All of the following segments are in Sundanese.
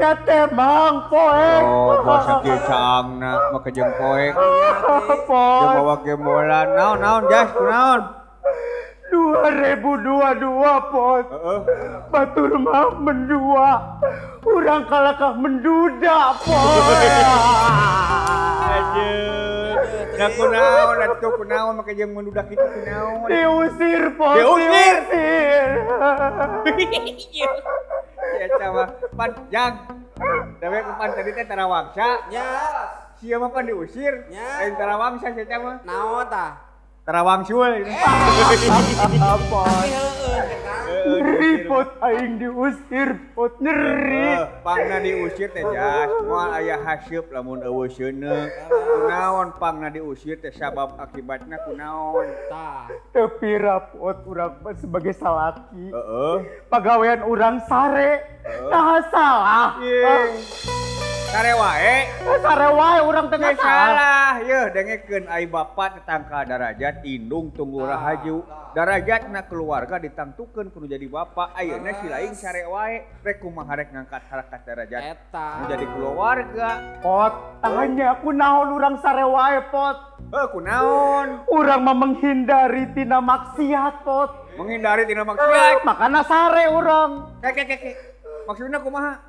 Sia teh mang poek. Oh, basa kieu caangna make jeung poek. Jeung bawa gembolan naon-naon Jas kunaon? 2022 pot. Batur mah mendua. Urang kalakah menduda pot. Aduh. Nah kunaon atuh kunaon make jeung menduda kitu kunaon? Diusir pot. Diusir. Ya sama pan jang. Dewek pan tadi teh tarawangsa. Nya. Sia mah pan diusir. Nya. Lain tarawangsa sia mah. Naon tah? Tarawangsul. Apa? Nyeri pot aing diusir pot nyeri. Pangna diusir teh Jas, moal aya haseup lamun eueuh seuneu. Kunaon pangna diusir teh sabab akibatna kunaon? Tah. Teu pira pot urang mah sebagai salaki. Heeh. Pagawean urang sare. Nah salah. Sare wae. Sare wae urang teh salah. Yeuh dengekeun ai bapak tetangka darajat indung tunggu rahaju. Darajatna keluarga ditangtukeun kudu jadi bapak. Ayeuna si laing sare wae rek kumaha rek ngangkat harkat darajat. Eta. Nu jadi keluarga. Pot, tanya kunaon urang sare wae pot. Heuh kunaon? Urang mah menghindari tina maksiat pot. Menghindari tina maksiat. Makana sare urang. Kek. Maksudna kumaha?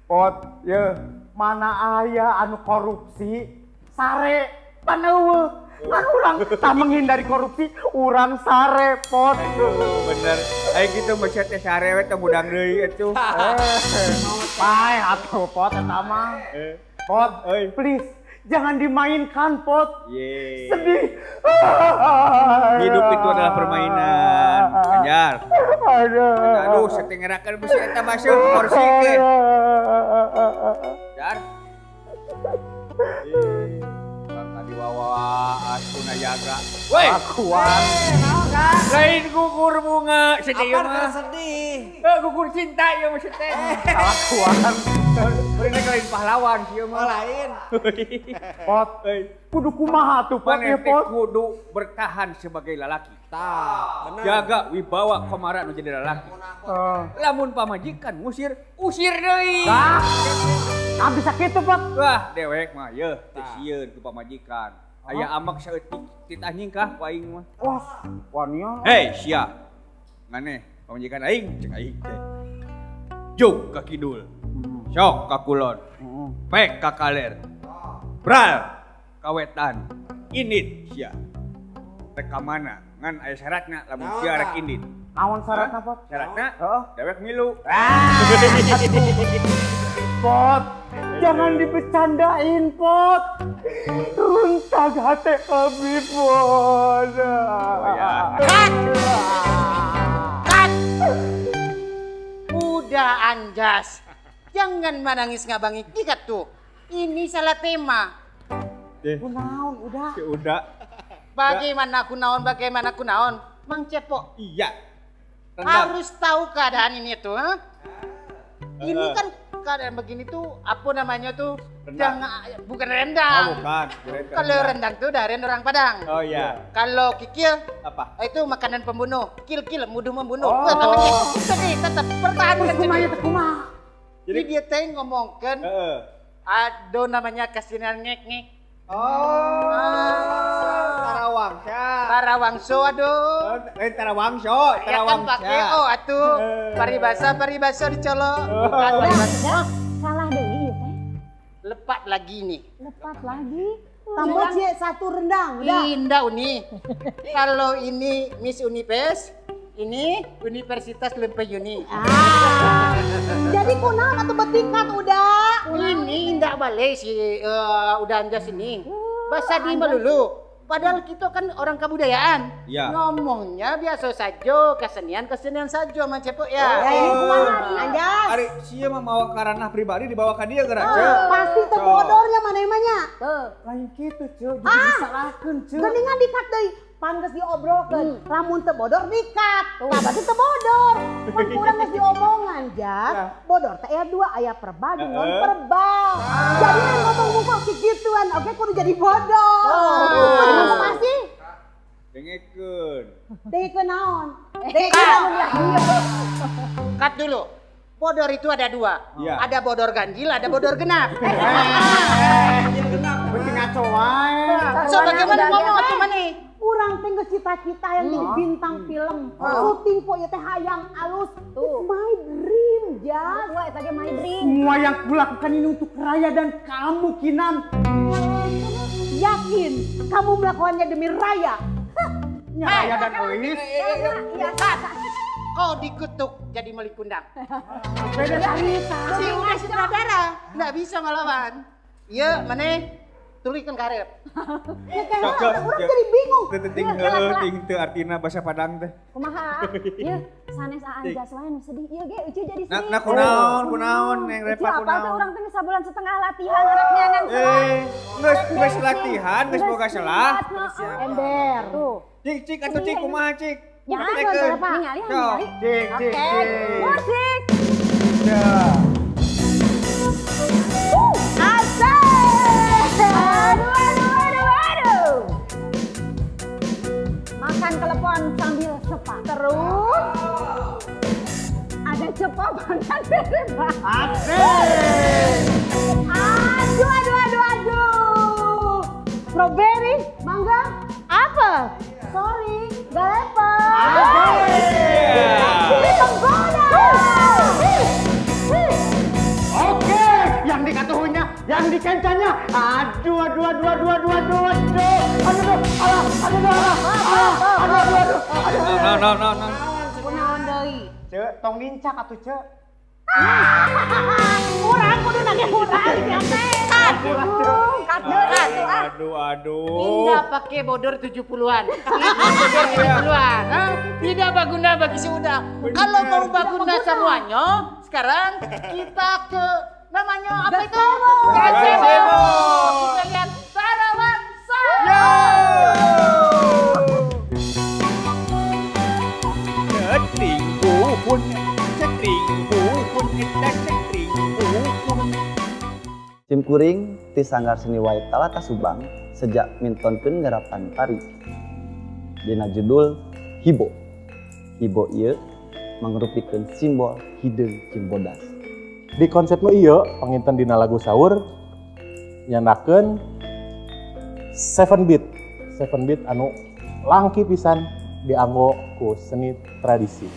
Pot, yeuh. Mana aya anu korupsi sare pan eueuh. Kan urang tak menghindari korupsi, urang sare pot. Aduh, bener. Ai kitu mah sia teh sare we teh mudang deui atuh. Pae atuh pot eta mah. Pot, please jangan dimainkan pot. Ye. Sedih. Hidup itu adalah permainan. Ganjar. Aduh. Aduh, setengerakan besi eta masuk kursi ke. Jar. Bang diwawa asuna jaga. Woi, akuan. Lain gugur bunga sedih mah. Sedih. Gugur cinta ieu mah teh. Akuan. Beureun lain pahlawan ieu mah. Lain. Pot. Kudu kumaha tuh pot ieu pot? Kudu bertahan sebagai lalaki. Tah, bener. Jaga wibawa komara nu jadi lalaki. Lamun pamajikan ngusir, usir deui. Tah. Ah bisa kitu pot. Wah, dewek mah yeuh teu sieun ku pamajikan. Aya amak saeutik titah nyingkah ku aing mah. Wah, wania. Hei, sia. Maneh pamajikan aing cek aing teh. Jug ka kidul. Sok ka kulon. Pek ka kaler. Bral ka wetan. Indit sia. Rek ka mana? Ngan aya syaratna lamun sia rek indit. Naon syaratna pot? Syaratna? Heeh, dewek milu. Pot, jangan dibecandain pot. Runtag hati abi pot. Oh ya. Cut. Cut. Udah Anjas. Jangan menangis ngabangi dikat tuh. Ini salah tema. Kunaon udah. Si udah. Bagaimana kunaon, bagaimana kunaon? Mang Cepok. Iya. Rendang. Harus tahu keadaan ini tuh. Huh? Ini kan keadaan begini tuh apa namanya tuh? Rendang. Jangan, bukan rendang. Oh, bukan. Kalau rendang tuh dari orang Padang. Oh iya. Kalau kikil apa? Itu makanan pembunuh. Kil-kil muduh membunuh. Oh. Sedih, tetap pertahankan. Kumaha? Jadi dia teh ngomongkan ada namanya kasinan ngek-ngek. Oh. Tarawangsa. Tarawangso aduh. Tarawangso, Tarawangsa. Ya kan pakai oh atuh. Paribasa dicolok. Bukan paribasa. Salah deui ieu teh. Lepat lagi nih. Lepat lagi. Tambah cie satu rendang. Indah Uni. Kalau ini Miss Unipes, ini Universitas Lempeyuni. Ah. Jadi kunaon atuh betikat udah. Ini indah balai si udah Anjas ini. Bahasa di melulu. Padahal kita kan orang kebudayaan. Ya. Ngomongnya biasa saja, kesenian-kesenian saja Mang Cepok ya. Oh. Anjas. Ari sia mah mawa karanah pribadi dibawa ka dieu geura, Ceu. Pasti teu bodornya maneh mah nya. Lain kitu, Ceu. Jadi disalahkeun, Ceu. Geuningan dikat deui. Pan geus diobrolkeun, lamun teu bodor dikat. Tah berarti teu bodor. Pan kurang geus diomongan, Jas. Bodor teh aya dua, aya verbal jeung non verbal. Jadi ngomong ngomong kikituan, oke kudu jadi bodor. Oh. Masih? Dengekeun. Dengekeun naon? Dengekeun naon lah. Cut dulu. Bodor itu ada dua. Ya. Ada bodor ganjil, ada bodor genap. Penting ngaco wae. So bagaimana ngomong atuh maneh? Urang teh geus cita-cita yang jadi bintang film. Syuting po ieu teh hayang alus. It's my dream, Jas. Wah, eta ge my dream. Semua yang kulakukan ini untuk Raya dan kamu, Kinan. Yakin kamu melakukannya demi Raya? Ya, Raya dan Ois. Iya, Kau dikutuk jadi melikundang. Beda cerita. Si udah sutradara, nggak bisa ngelawan. Iya, maneh tulikan karep. Ya kayak orang jadi bingung. Ting ting teu artina bahasa Padang teh. Kumaha? Ieu sanes Aan Jas wae nu sedih. Ieu ge Ucu jadi sedih. Nah kunaon kunaon neng Repa kunaon. Apal teh urang teh sabulan setengah latihan rek nyangan selah. Geus latihan geus boga selah. Ember. Tuh. Cik cik atuh cik kumaha cik? Ya, ningali ningali. Cik cik cik. Musik. Ya. Asik. Aduh aduh aduh aduh. Makan telepon sambil sepak. Terus ada cepopan kan Pak. Asik. Aduh aduh aduh aduh. Strawberry, mangga, apel. Sorry, gak level. Oke, yang dikatuhunya, yang dikencanya. Aduh, aduh, aduh, aduh, aduh, aduh, aduh, aduh, aduh, aduh, aduh, aduh, aduh, aduh. No, no, no, no. Kunaon deui? Cek, tong nincak atuh, Cek. Urang kudu nage urang siapa? Aduh, aduh. Indah pakai bodor 70-an. Itu bodor 70-an. Tidak berguna bagi si Uda. Kalau mau berguna semuanya, sekarang kita ke namanya apa itu? Gazebo. Kita lihat Tarawangsa. Cetring buhun, cetring buhun, kita cetring buhun. Simkuring ti Sanggar Seni Wai Talata Subang sejak mintonkeun garapan tari dina judul Hibo. Hibo ieu mangrupikeun simbol hideung cimbodas. Di konsep nu ieu panginten dina lagu sahur nyandakeun 7 beat. 7 beat anu langki pisan dianggo ku seni tradisi.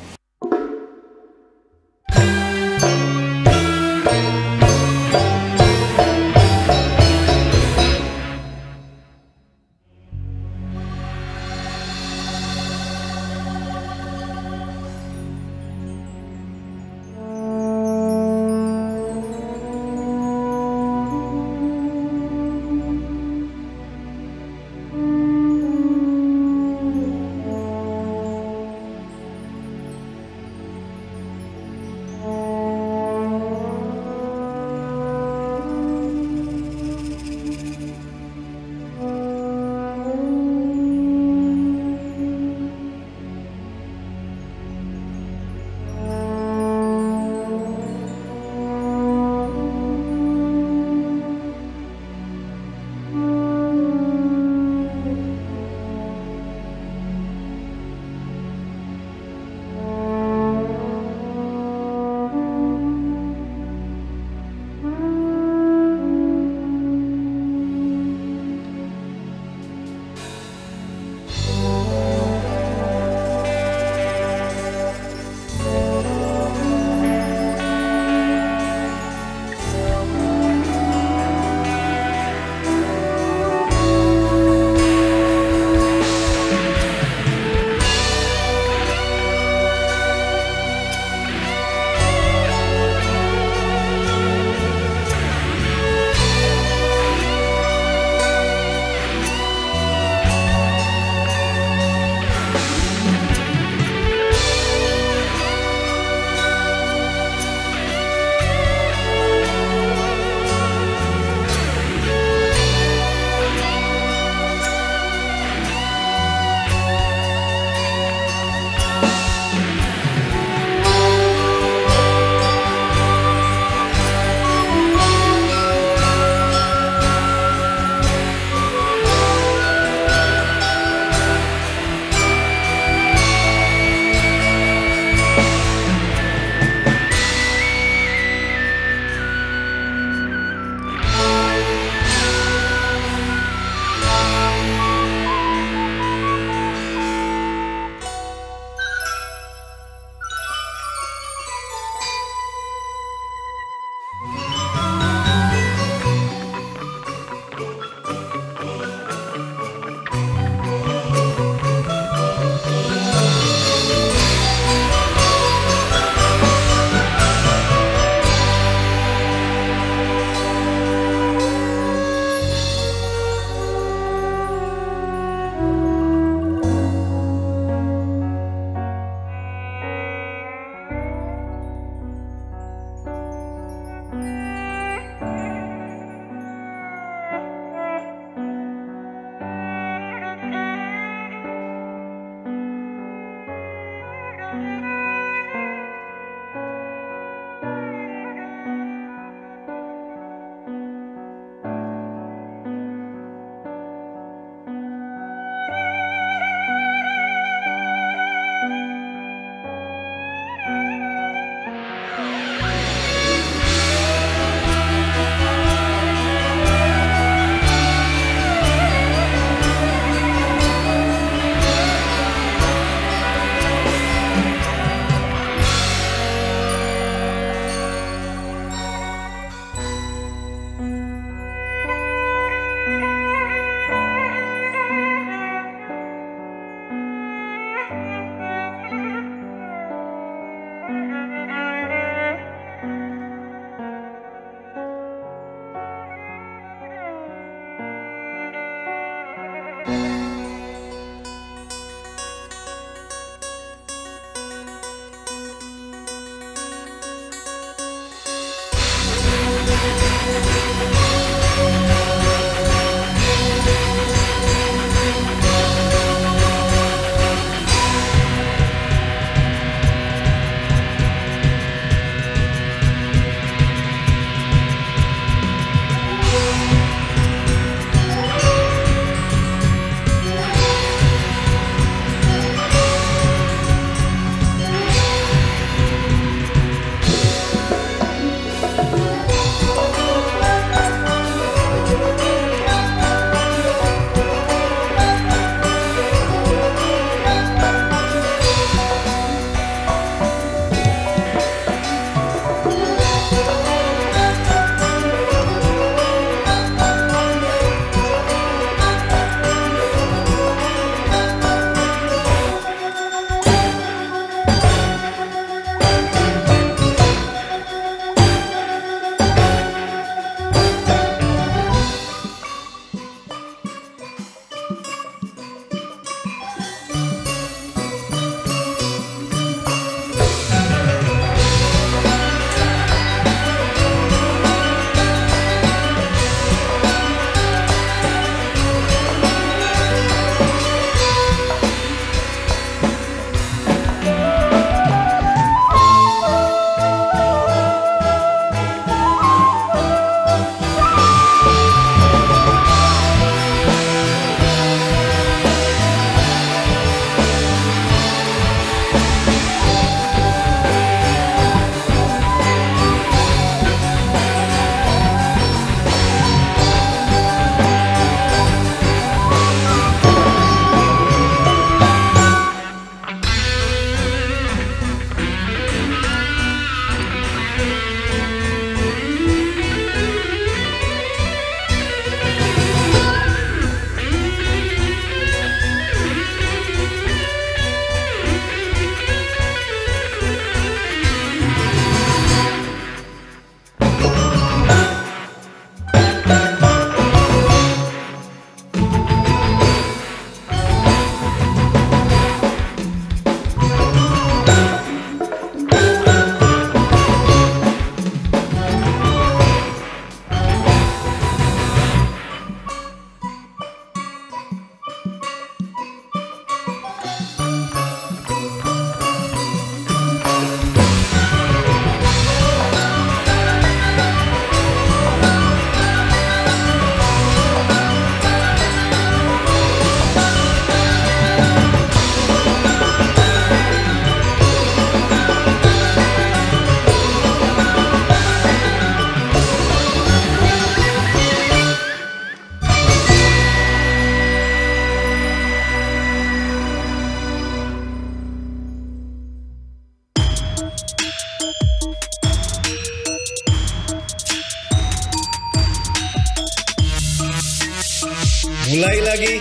Mulai lagi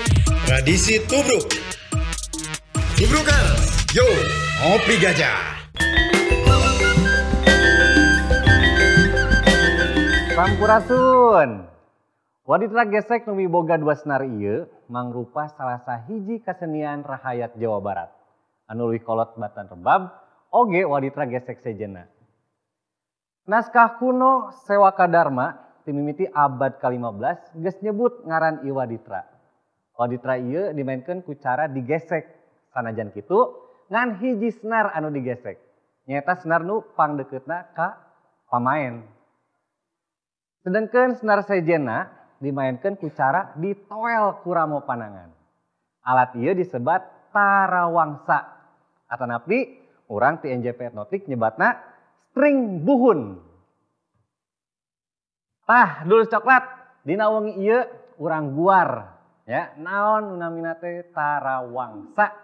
tradisi tubruk. Tubrukers, yo ngopi gajah. Sampurasun. Waditra gesek nu miboga dua senar ieu mangrupa salah sahiji kasenian rahayat Jawa Barat. Anu leuwih kolot batan rebab oge waditra gesek sejenna. Naskah kuno Sewaka Dharma timimiti abad ke-15 geus nyebut ngaran ieu waditra. Waditra ieu dimainkeun ku cara digesek. Sanajan kitu ngan hiji senar anu digesek. Nyaeta senar nu pangdekeutna ka pamaen. Sedengkeun senar sejenna dimainkan ku cara ditoel ku ramo panangan. Alat ieu disebat tarawangsa. Atanapi urang ti NJP Etnotik nyebatna string buhun. Tah, dulur coklat, dina wengi ieu urang guar ya, naon nu namina teh tarawangsa.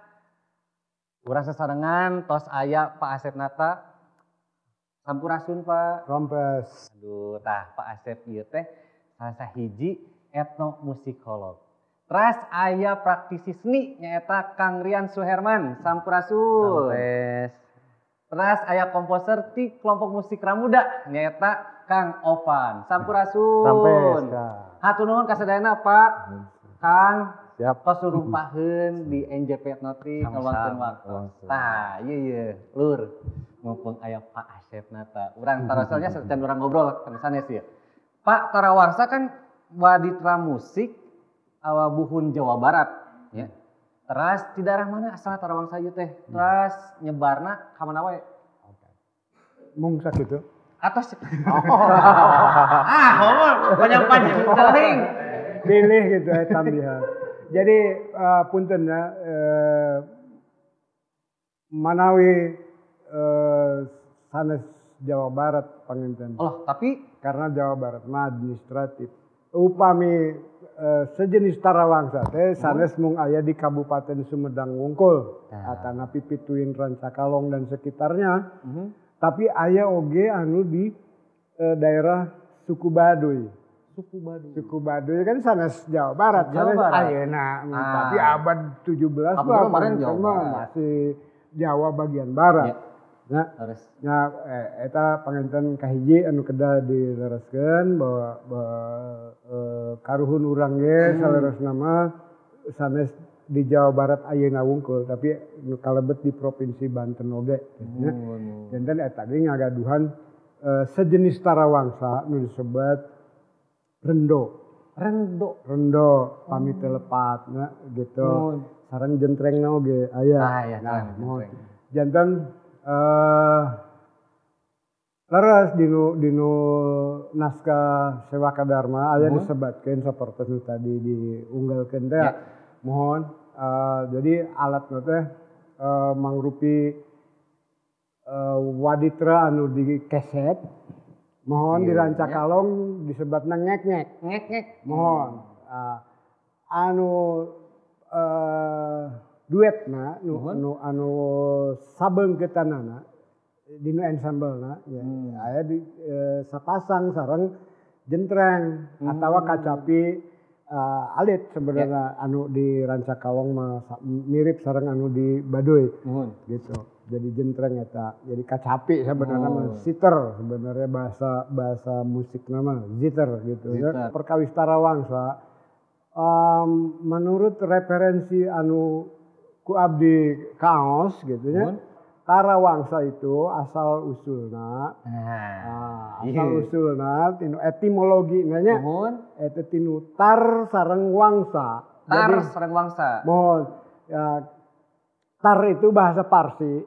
Urang sasarengan tos aya Pak Asep Nata. Sampurasun Pak. Rompes. Aduh, tah Pak Asep ieu teh salah sahiji etnomusikolog. Teras aya praktisi seni nyaeta Kang Rian Suherman. Sampurasun. Rompes. Teras aya komposer ti kelompok musik Ramuda nyaeta Kang Ovan. Sampurasun. Rampes. Hatur nuhun kasadayana Pak. Kang. Siap. Tos surumpaheun di NJP Etnotik ngaluangkeun waktu. Tah, ieu ieu lur. Mumpung aya Pak Asep Nata. Urang taroselnya sacan urang ngobrol kan sanes ieu. Pak, tarawangsa kan waditra musik awa buhun Jawa Barat ya. Teras di daerah mana asal tarawangsa ieu teh? Teras nyebarna ka mana wae? Mung sakitu. Atos. Ah, ngomong panjang-panjang teuing. Pilih gitu tambihan. Jadi punten ya, manawi sanes Jawa Barat panginten. Oh, tapi karena Jawa Barat mah administratif. Upami sejenis tarawangsa teh sanes mung aya di Kabupaten Sumedang wungkul, atanapi Pituin Rancakalong dan sekitarnya. Tapi aya oge anu di daerah suku Baduy. Suku Baduy. Suku Baduy kan sanes Jawa Barat, sanes ayeuna. Tapi abad 17 mah masih Jawa bagian barat. Ya. Nah, nah eta panginten kahiji anu kedah dilereskeun bahwa karuhun urang ge saleresna mah sanes di Jawa Barat ayeuna wungkul, tapi nu kalebet di Provinsi Banten oge nya. Janten eta ge ngagaduhan sejenis tarawangsa nu disebat rendo. Rendo. Rendo pami teu lepat nya gitu. Sareng jentrengna oge aya. Nah, janten leres dinu naskah Sewaka Dharma aya disebatkeun sapertos nu tadi diunggalkeun teh. Ya. Mohon jadi alatna teh mangrupi waditra anu dikeset. Mohon di Rancakalong disebatna ngek-ngek. Ngek-ngek. Mohon anu duetna nu anu sabeungkeutanana dinu ensemblena ya aya di sapasang sareng jentreng atawa kacapi alit sebenarnya anu di Rancakalong mah mirip sareng anu di Baduy gitu. Jadi jentreng eta jadi kacapi sebenarnya mah zither sebenarnya bahasa musik nama zither gitu ya. Perkawis tarawangsa menurut referensi anu ku abdi kaos gitu ya. Tarawangsa itu asal usulna, asal usulna tinu etimologi nanya, eta tinu tar sareng wangsa. Tar sareng wangsa. Mohon ya, tar itu bahasa Parsi,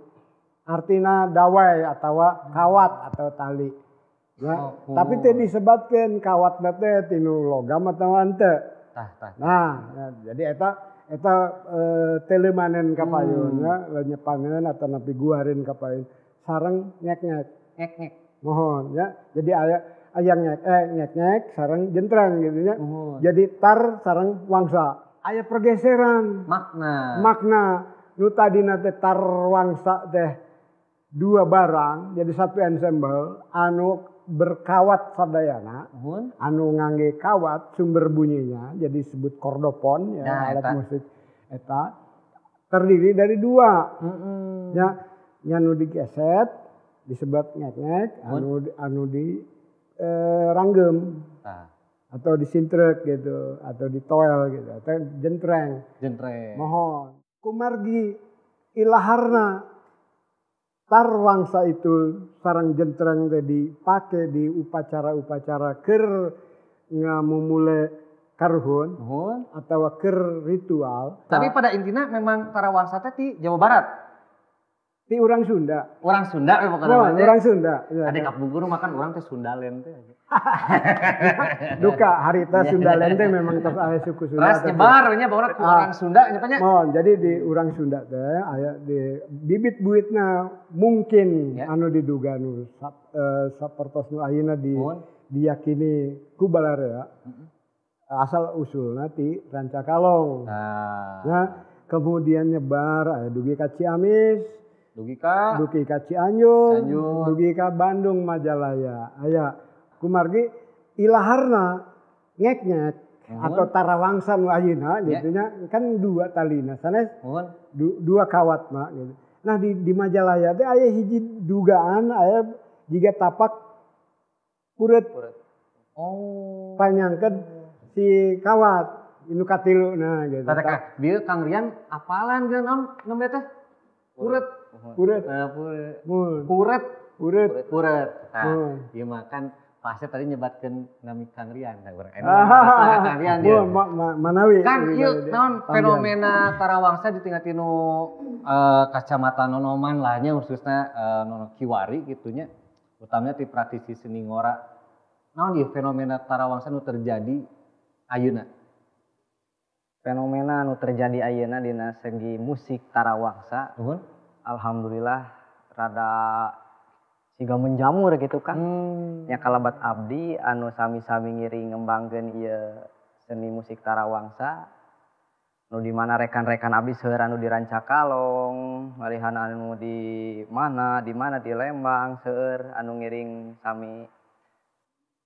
artinya dawai atau kawat atau tali. Ya, tapi teu disebatkeun kawat teh tinu logam atau henteu. Nah, ya, jadi eta telemanen kapayun ya, lenyepanen atau napi guarin kapayun sareng ngek-ngek. Ngek-ngek. Mohon ya. Jadi aya aya ngek-ngek sareng jentreng gitu ya. Jadi tar sareng wangsa. Aya pergeseran makna. Makna nu tadina teh tar wangsa teh dua barang jadi satu ensemble anu berkawat sadayana, anu ngangge kawat sumber bunyinya jadi disebut kordopon ya, nah, alat musik eta terdiri dari dua. Ya, anu digeset disebut ngek-ngek, anu di ranggem. Atau disintrek gitu, atau ditoel gitu, atau jentreng. Jentreng. Mohon. Kumargi ilaharna tarawangsa itu sarang jentreng teh dipake di upacara-upacara keur ngamumule karuhun atau keur ritual. Tapi pada intinya memang tarawangsa teh di Jawa Barat. Di orang Sunda. Orang Sunda pokoknya. Oh, orang Sunda. Ya, ada kapungkur makan orang teh Sundalen teh. Duka harita Sundalen teh memang tos aya suku Sunda. Terus nyebar nya pokoknya ku orang Sunda nya. Mohon, jadi di orang Sunda teh aya di bibit buitna mungkin ya, anu diduga nu sapertos nu ayeuna di diyakini ku balarea. Asal usulna ti Rancakalong. Nah, kemudian nyebar aya dugi ka Ciamis. Dugi ka Cianjur, dugi ka Bandung Majalaya. Aya kumargi ilaharna ngek-ngek atau tarawangsa nu ayeuna gitu nya kan dua talina sanes dua kawatna gitu. Nah di Majalaya teh aya hiji dugaan aya jiga tapak puret. Oh. Panyangkeun si kawat inu katilu nah gitu. Tah bieu Kang Rian apalan geus naon nembe teh? Puret. Puret. Puret. Puret. Puret. Nah, ieu mah kan pasti tadi nyebatkeun nami Kang Rian. Nah, urang enak Kang Rian ya. Manawi. Kan ieu naon fenomena tarawangsa di tingkat tinu kacamata nonoman lah nya khususna nono kiwari kitu nya. Utamanya ti praktisi seni ngora. Naon ieu fenomena tarawangsa nu terjadi ayeuna? Fenomena nu terjadi ayeuna dina segi musik tarawangsa. Alhamdulillah rada siga menjamur gitu kan. Nya kalabat abdi anu sami-sami ngiring ngembangkeun ieu seni musik tarawangsa. Nu di mana rekan-rekan abdi seueur anu di Rancakalong, malihan anu di mana di Lembang seueur anu ngiring sami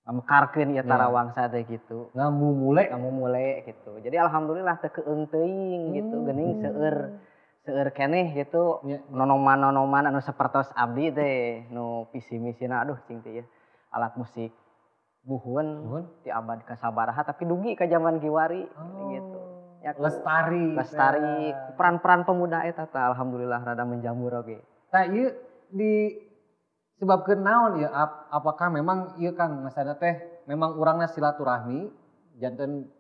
ngamekarkeun ieu tarawangsa teh gitu. Ngamumule gitu. Jadi alhamdulillah teu keung teuing gitu geuning seueur keneh gitu. Nonoman-nonoman anu sapertos abdi teh nu visi misina aduh cing teh alat musik buhun di abad kasabaraha tapi dugi ka zaman kiwari gitu. Ya, lestari peran-peran pemuda eta teh alhamdulillah rada menjamur oge. Tah ieu di sebabkeun naon ya, apakah memang ieu Kang masana teh memang urangna silaturahmi janten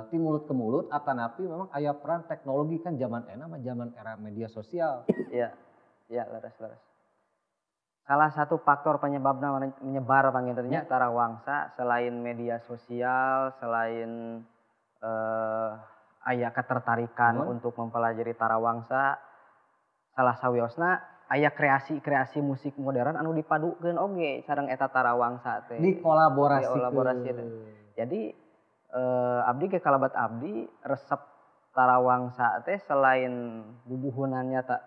ti mulut ke mulut atanapi memang aya peran teknologi kan zaman enak mah zaman era media sosial. Iya. Iya leres. Salah satu faktor penyebabna menyebar pangintennya tarawangsa selain media sosial, selain aya ketertarikan untuk mempelajari tarawangsa, salah sawiosna aya kreasi-kreasi musik modern anu dipadukeun oge sareng eta tarawangsa teh. Dikolaborasikeun. Jadi abdi ke kalabat abdi resep tarawangsa teh selain bubuhunannya ta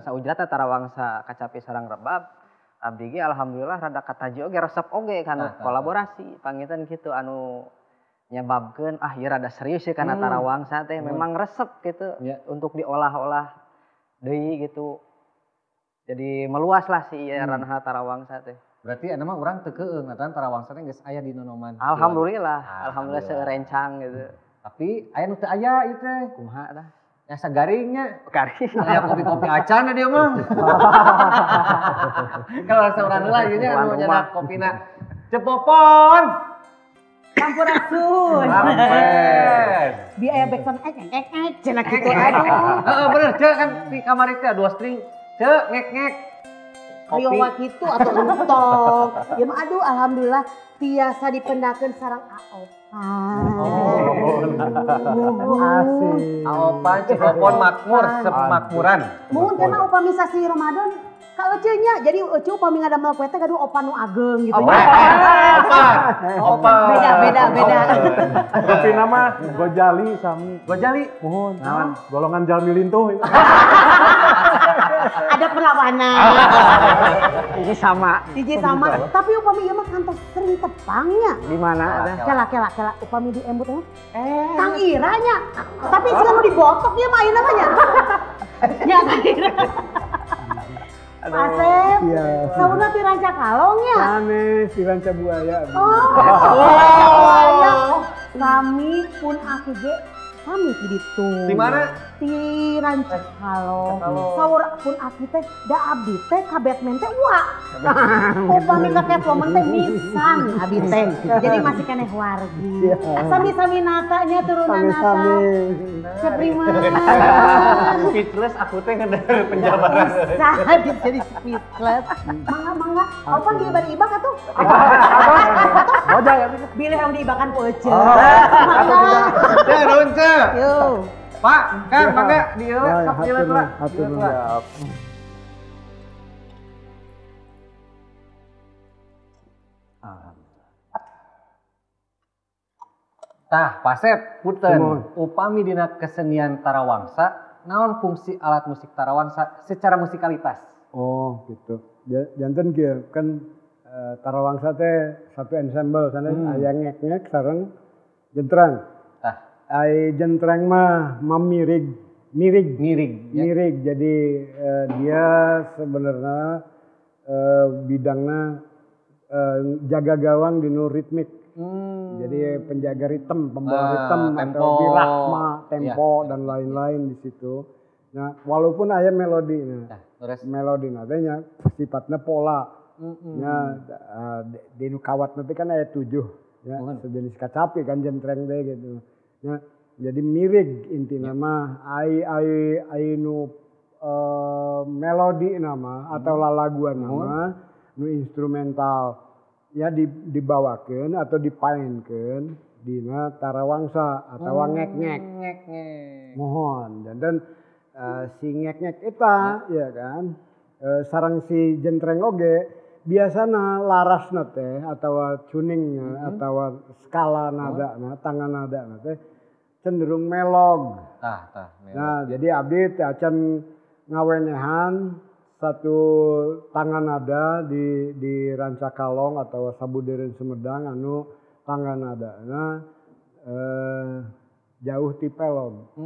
saujrata tarawangsa kacapi sareng rebab, abdi ge alhamdulillah rada kataji oge resep oge kana kolaborasi panginten kitu anu nyebabkeun ieu rada serius sih kana tarawangsa teh memang resep gitu untuk diolah-olah deui gitu. Jadi meluas lah si ranah tarawangsa teh. Berarti anu mah urang teu keung atuh tarawangsa teh geus aya di nonoman. Alhamdulillah, alhamdulillah seurencang gitu. Tapi aya nu teu aya ieu teh. Kumaha tah? Ya sagaringnya. Garing. Aya kopi-kopi acan dia mah. Kalau saurang heula ieu nya anu nyedak kopina. Cepopon. Sampurasun. Bi aya backsound ek ek ek cenah kitu aduh. Heeh bener ceu kan di kamar teh dua string. Ceu ngek ngek. Ayo wa kitu atau entong. Ya mah aduh alhamdulillah tiasa dipendakeun sareng Aopan. Asik. Aopan Cipopon makmur semakmuran. Mun teh mah upami sasi Ramadan ka eceu nya. Jadi eceu upami ngadamel kue teh gaduh opan nu ageng gitu. Opan. Beda. Tapi nama Gojali sami. Gojali? Mohon. Golongan jalmi lintuh. Ada perlawanan. Ini sama. Hiji sama. Tapi upami ieu mah kantos sering tepangnya. Di mana ada? Kela kela kela upami di embut mah. Kang Ira nya. Tapi sih nu dibotok dia mah ayeuna mah nya. Nya Kang Ira. Asep, iya. Sauna ti Rancakalong nya? Sanes, ti Rancabuaya. Oh, Rancabuaya. Sami pun aku ge sami ti ditu. Di mana? Ti Rancakalong. Saur pun aku teh da abdi teh ka Batman teh wa. Upami ka Catwoman teh misan abdi teh. Jadi masih keneh wargi. Sami-sami natanya turunan nata. Seprima. Speechless aku teh ngedar penjabaran. Bisa jadi speechless. Mangga mangga. Opan bilih bari ibak atuh. Apa? Ojak ya. Bilih yang diibakan ku Ece. Mangga. Teh nuhun ce. Yo. Pak, Kang, mangga di ieu sok di ieu lah. Hatur nuhun. Tah, Pasep, punten. Upami dina kesenian Tarawangsa, naon fungsi alat musik Tarawangsa secara musikalitas? Oh, gitu. Janten kieu kan Tarawangsa teh satu ensemble sanes aya ngek-ngek sareng jentrang. Tah. Ai jentrang mah mamirig, mirig, mirig, ya. Mirig. Jadi dia sebenarnya bidangnya jaga gawang dinu ritmik. Jadi penjaga ritme, pembawa ritme atau birahma, tempo ya, dan lain-lain di situ. Nah, walaupun aya melodi, nah, melodi nantinya sifatnya pola. Nah, di nu kawat nanti kan aya 7, ya, sejenis kacapi kan jentreng teh gitu. Nah, jadi mirig inti nama ai ai ai nu melodi nama atau lalaguan nama nu instrumental ya dibawakeun atau dipaenkeun dina Tarawangsa atau ngek-ngek. Ngek-ngek. Mohon dan si ngek-ngek eta ya kan sareng si jentreng oge biasana larasna teh atau tuningnya atau skala nadana tangan nadana teh cenderung melog. Tah, tah, melog. Nah, jadi abdi teh acan ngawenehan satu tangan nada di Rancakalong atau Sabudeureun Sumedang anu tangan nadana jauh ti pelog.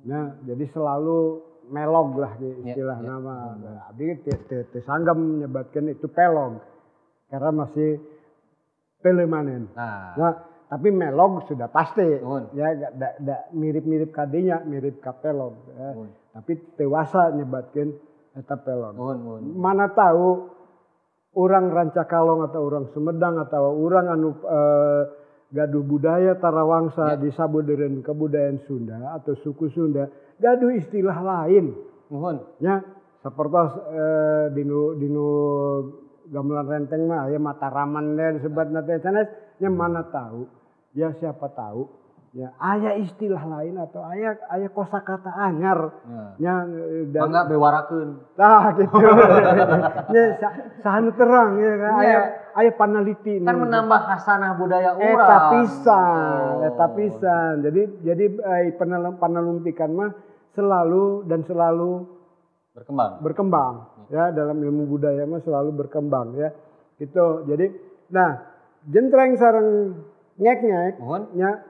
Nah, jadi selalu melog lah istilah nama. Abdi teu sanggem nyebatkeun itu pelog karena masih telemanen. Nah, tapi melog sudah pasti. Ya mirip-mirip kadinya, mirip ka pelog. Ya. Tapi dewasa nyebatkeun eta pelog. Mana tahu orang Rancakalong atau orang Sumedang atau orang anu gaduh budaya Tarawangsa di Sabudeureun kebudayaan Sunda atau suku Sunda gaduh istilah lain. Nuhun. Ya, sapertos dinu gamelan renteng mah aya Mataraman teh disebutna teh sanes nya mana tahu. Ya siapa tahu ya aya istilah lain atau aya kosakata anyar. Ya mangga bewarakeun. Tah gitu. Nya saha nu terang ya kan aya panaliti kan menambah hasanah budaya urang. Eta pisan, eta pisan. Jadi panalungtikan mah selalu dan selalu berkembang. Berkembang ya dalam ilmu budaya mah selalu berkembang ya. Gitu. Jadi nah jentreng sareng ngek-ngek nya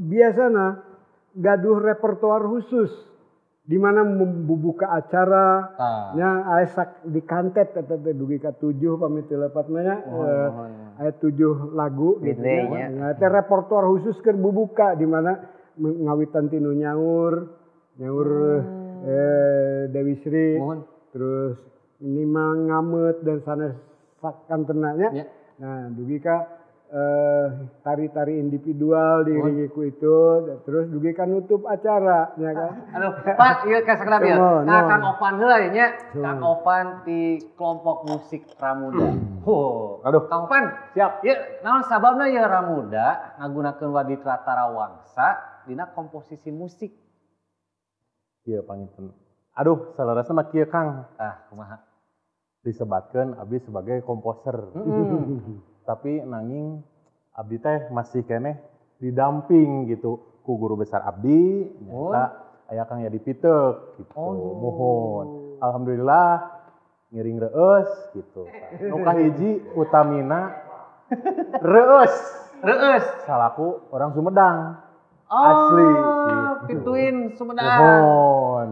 biasana gaduh repertoar khusus di mana membuka acara nya aya dikantet eta teh dugi ka 7 pamit lepat mah nya aya 7 lagu gitu nya. Nah, teh repertoar khusus keur bubuka di mana ngawitan tinu nyaur Dewi Sri, terus nimang ngamet dan sanes sakantena nya. Nah, dugi ka tari-tari individual diiringi ku itu, terus dugi ka nutup acara nya kan. Aduh, Pak, ieu ka sakedap ieu. Ka Kang Opan heula nya. Kang Opan ti kelompok musik Ramuda. Aduh, Kang Opan, siap. Ieu naon sababna ieu Ramuda ngagunakeun waditra Tarawangsa dina komposisi musik? Ieu panginten. Aduh, saleresna mah kieu Kang. Ah, kumaha? Disebatkeun abdi sebagai komposer. Tapi nanging abdi teh masih keneh didamping gitu ku guru besar abdi nyaeta Aya Kang Yadi Piteuk gitu. Muhun. Alhamdulillah ngiring reueus gitu. Nu kahiji utamina reueus. Reueus salaku orang Sumedang. Asli gitu. Pituin Sumedang. Muhun.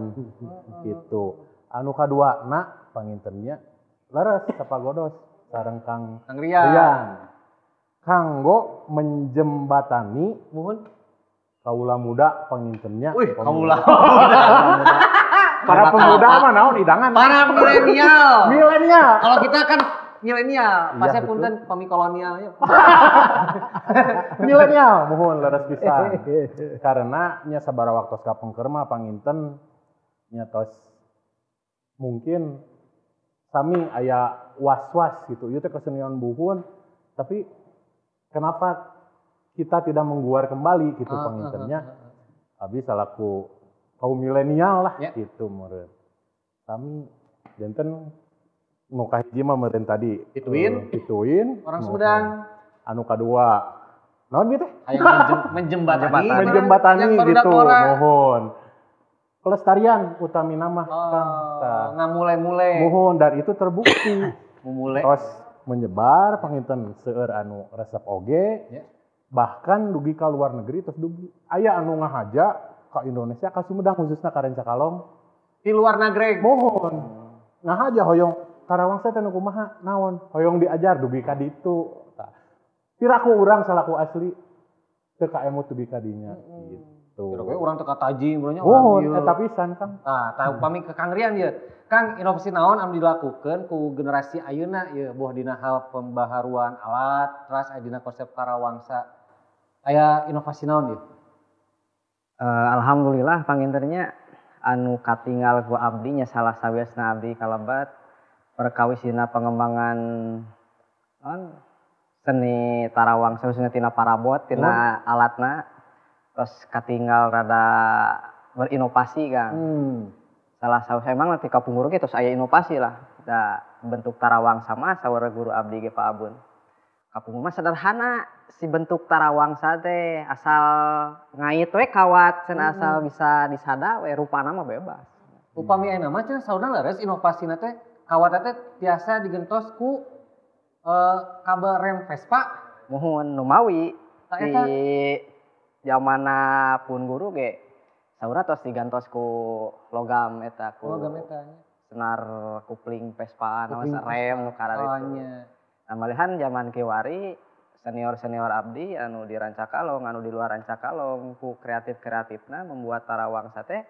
Gitu. Anu kadua na pangintennya leres sapagodos sareng Kang Rian. Kanggo menjembatani muhun kaula muda pangintennya. Wih, kaula muda. Para pemuda mah naon idangan. Para milenial. Milenial. Kalau kita kan milenial, iya, pasnya punten pami kolonialnya. Milenial muhun leres pisan. Karena nya sabaraha waktos kapengker mah panginten nya tos mungkin sami aya was-was gitu. Ieu teh kesenian buhun, tapi kenapa kita tidak mengguar kembali gitu pangintennya? Abi salaku kaum milenial lah ya. Gitu meureun. Sami janten nu kahiji mah meureun tadi pituin orang Sumedang. Anu kadua naon ieu teh? Hayang menjembatani. Menjembatani gitu mohon. Pelestarian utamina mah Kang. Ngamule-mule. Mohon dan itu terbukti. Mumule. Terus menyebar panginten seueur anu resep oge. Ya. Bahkan dugi ka luar negeri terus dugi aya anu ngahaja ka Indonesia ka Sumedang khususna ka Rancakalong. Di luar negeri. Mohon. Ngahaja hoyong Tarawangsa teh nu kumaha naon hoyong diajar dugi ka ditu. Tah. Piraku urang salaku asli teu kaemut dugi ka dinya gitu. Kira-kira urang teu kataji urangnya urang dieu. Eta pisan Kang. Tah, tah upami ke Kang Rian ieu. Kang, inovasi naon anu dilakukeun ku generasi ayeuna ieu boh dina hal pembaharuan alat, teras aya dina konsep Tarawangsa. Aya inovasi naon ieu? Alhamdulillah pangintennya anu katinggal ku abdi nya salah sawiosna abdi kalebat perkawis dina pengembangan naon seni Tarawangsa khususnya tina parabot, tina alatna. Terus katinggal rada berinovasi Kang. Salah satu emang nanti kapungkur ge terus aya inovasi lah. Da bentuk Tarawangsa mah saur guru abdi ge Pak Abun. Kapungkur mah sederhana si bentuk Tarawangsa teh asal ngait we kawat cenah asal bisa disada we rupana mah bebas. Upami ayeuna mah cenah saurna leres inovasina teh kawat teh tiasa digentos ku kabel rem Vespa. Muhun numawi di jamana pun guru ge saurna tos digantos ku logam eta ku logam eta nya. Senar kupling Vespa naon rem nu kararitu. Nah malihan zaman kiwari senior-senior abdi anu di Rancakalong, anu di luar Rancakalong ku kreatif-kreatifna membuat Tarawangsa teh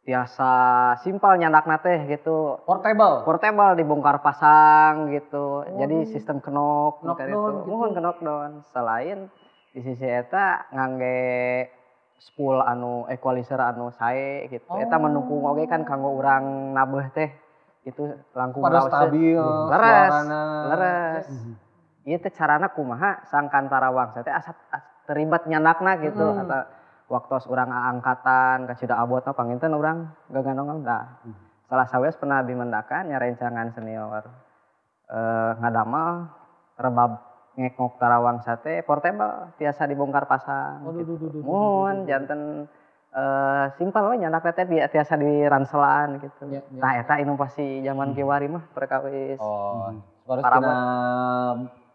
tiasa simpel nyandakna teh gitu. Portable. Portable dibongkar pasang gitu. Jadi sistem knock knockdown gitu. Muhun knockdown. Selain di sisi eta ngangge spool anu equalizer anu sae gitu. Eta mendukung oge kan kanggo urang nabeuh teh itu langkung pada stabil leres. Leres. Ieu teh carana kumaha sangkan Tarawangsa teh asa terlibat nyandakna gitu atau waktos urang angkatan kacida abotna panginten urang gagandongan dah. Salah sawios pernah abdi mendakan nya rencangan senior ngadamel rebab ngekok Tarawangsa teh portable tiasa dibongkar pasang. Gitu. Mun janten simpel we nyandak teh tiasa diranselan gitu. Ya, ya. Tah eta inovasi zaman kiwari mah perkawis. Oh, harus dina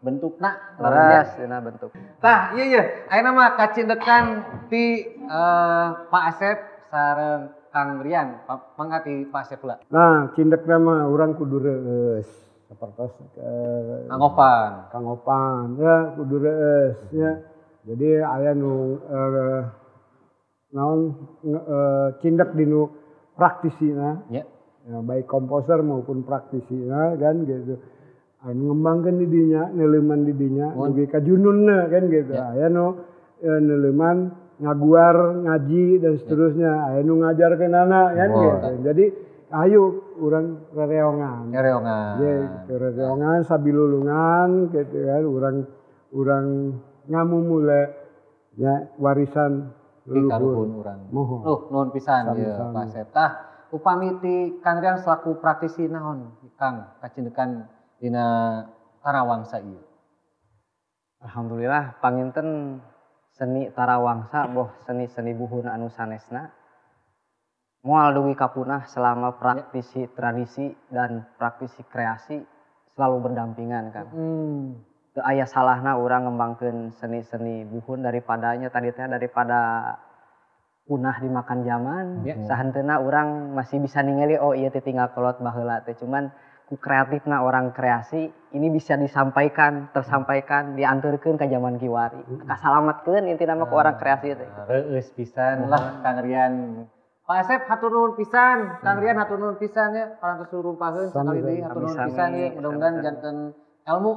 bentukna leres dina bentuk. Tah, iya iya, ayeuna mah kacindekan ti Pak Asep sareng Kang Rian, mangga ti Pak Asep heula. Nah, cindekna mah urang kudu reueus. Sapertos Kang Opan. Kang Opan ya kudu reueus ya. Jadi aya nu naon cindek dinu praktisina. Ya. Ya, baik komposer maupun praktisina kan gitu. Anu ngembangkeun di dinya, neuleuman di dinya, dugi ka jununna kan gitu. Ya. Aya nu neuleuman ngaguar, ngaji dan seterusnya. Aya nu ngajarkeunana kan gitu. Jadi ayo urang rereongan. Rereongan. Ya, gitu, rereongan sabilulungan gitu kan, urang ngamumule ya warisan leluhur urang. Mohon. Nuhun pisan ieu Pak Asep. Tah, upami ti Kang Rian selaku praktisi naon Kang kacindekan dina Tarawangsa ieu? Alhamdulillah panginten seni Tarawangsa boh seni-seni buhun anu sanesna Moal dugi kapunah selama praktisi tradisi dan praktisi kreasi selalu berdampingan kan. Teu aya salahna urang ngembangkeun seni-seni buhun daripadanya tadi teh daripada punah dimakan zaman. Sahenteuna urang masih bisa ningali oh iya teh tinggal kolot baheula teh, cuman ku kreatifna orang kreasi ini bisa disampaikan, tersampaikan, dianturkeun ka zaman kiwari. Kasalamatkeun intina mah ku orang kreasi teh. Reueus pisan lah Kang Rian. Pak Asep hatur nuhun pisan, Kang Rian hatur nuhun pisan ya, parantos rumpaheun sakali deui hatur nuhun pisan ya, mudah-mudahan janten ilmu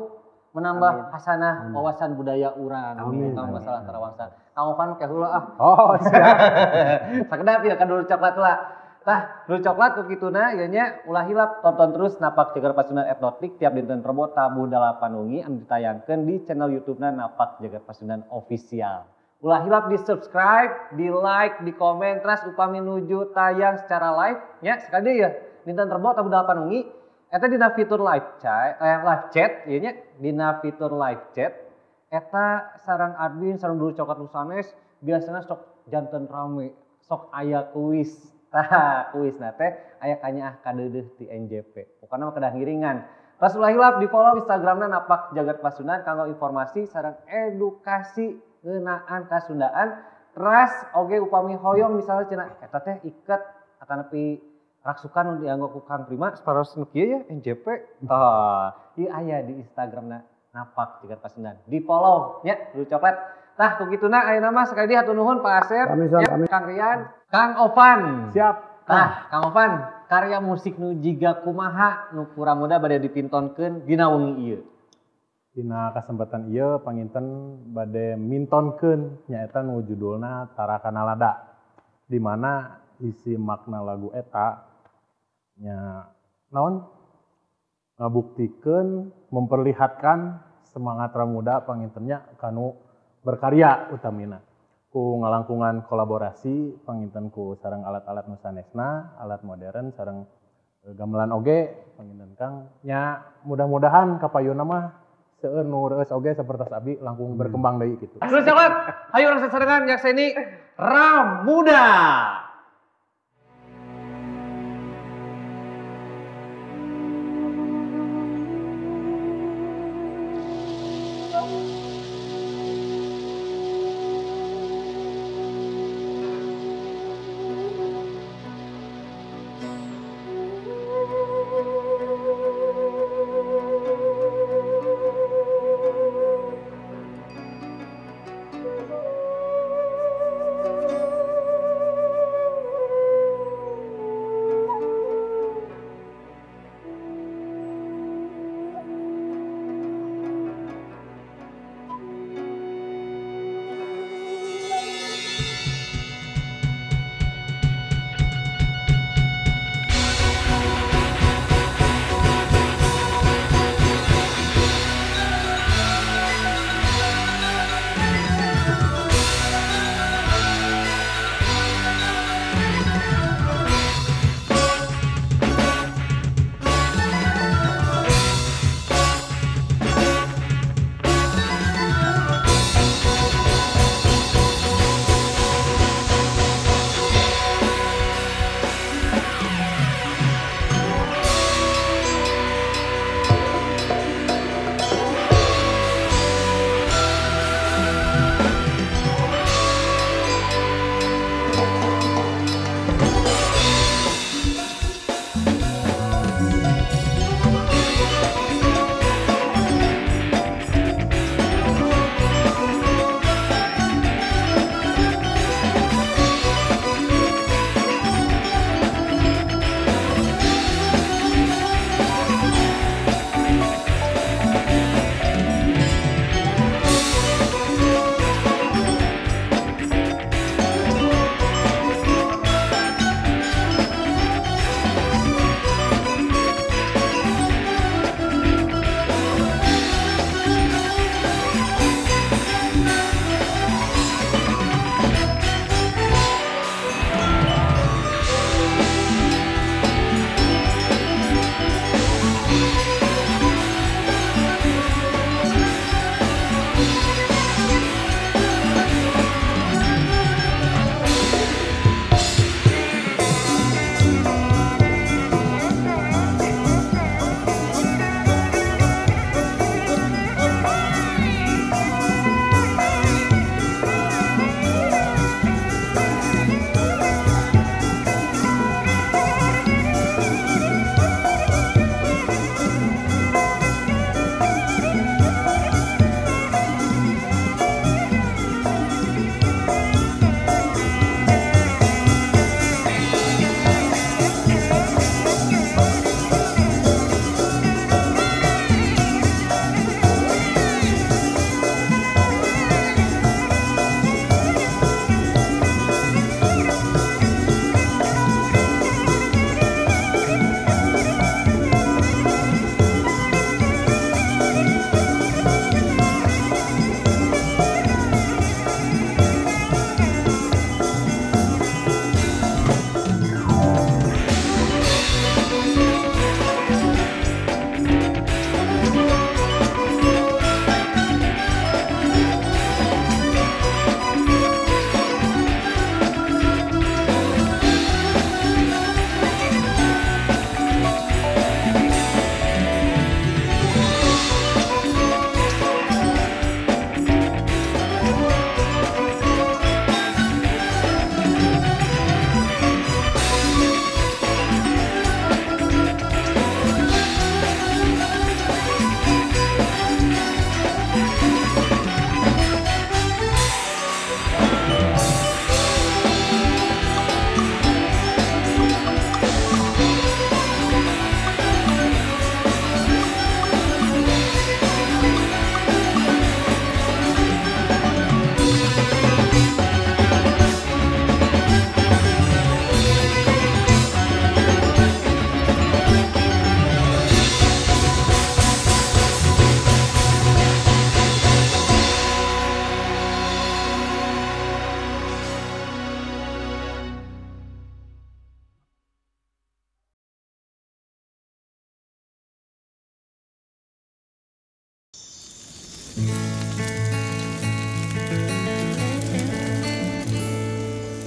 menambah hasanah wawasan budaya urang tentang masalah tarawangsa. Kang Ovan ke heula ah. Oh, siap. Sakedap ya ka dulur coklat heula. Tah, dulur coklat ku kituna ieu nya ulah hilap tonton terus Napak Jagar Pasundan Etnotik tiap dinten Rebo tabuh 8 wengi anu ditayangkeun di channel YouTube-na Napak Jagar Pasundan Official. Ulah hilap di subscribe, di like, di komen, terus upami nuju tayang secara live nya sekali ya dinten Rebo tabuh 8 wengi eta dina fitur live chat, live chat ieu nya dina fitur live chat eta sareng admin sareng dulur coklat nu sanes biasana sok janten rame, sok aya kuis. Tah, kuisna teh aya kanyaah kadeudeuh ti NJP. Pokona mah kedah ngiringan. Terus ulah hilap di follow Instagramna Napak Jagat Pasundan kanggo informasi sareng edukasi ngeunaan kasundaan. Teras oge upami hoyong misalnya cenah eta teh iket atanapi raksukan nu dianggo ku Kang Prima saparos nu kieu ya NJP. Tah, ieu aya di Instagramna Napak Jagat Pasundan. Di follow nya dulur coklat. Tah ku kituna ayeuna mah sekali deui hatur nuhun Pak Asep, ya, Kang Rian, Kang Ovan. Siap. Tah, Kang Ovan, karya musik nu jiga kumaha nu kurang muda bade dipintonkeun dina wengi ieu. Dina kesempatan ieu panginten bade mintonkeun nyaeta nu judulna Tarakanalada. Di mana isi makna lagu eta nya naon ngabuktikeun memperlihatkan semangat ramuda pangintennya kanu berkarya utamina ku ngalangkungan kolaborasi panginten ku sareng alat-alat nu sanesna, alat modern sareng gamelan oge panginten Kang nya mudah-mudahan kapayuna mah seueur nu reueus oge sapertos abi langkung berkembang deui kitu. Terus coklat, hayu urang sasarengan nyakseni Ramuda.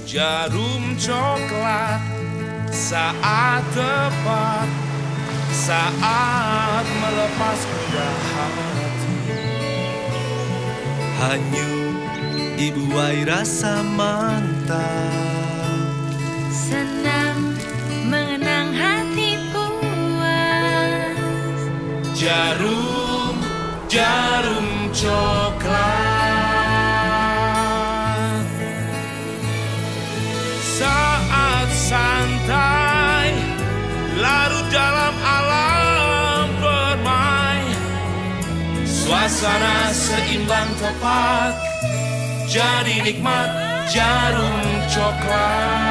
Jarum coklat saat tepat, saat melepas kuda hati. Hanyut dibuai rasa mantap. Senang mengenang hati puas. Jarum, jarum coklat. Saat santai larut dalam alam permai. Suasana seimbang tepat, jadi nikmat jarum coklat.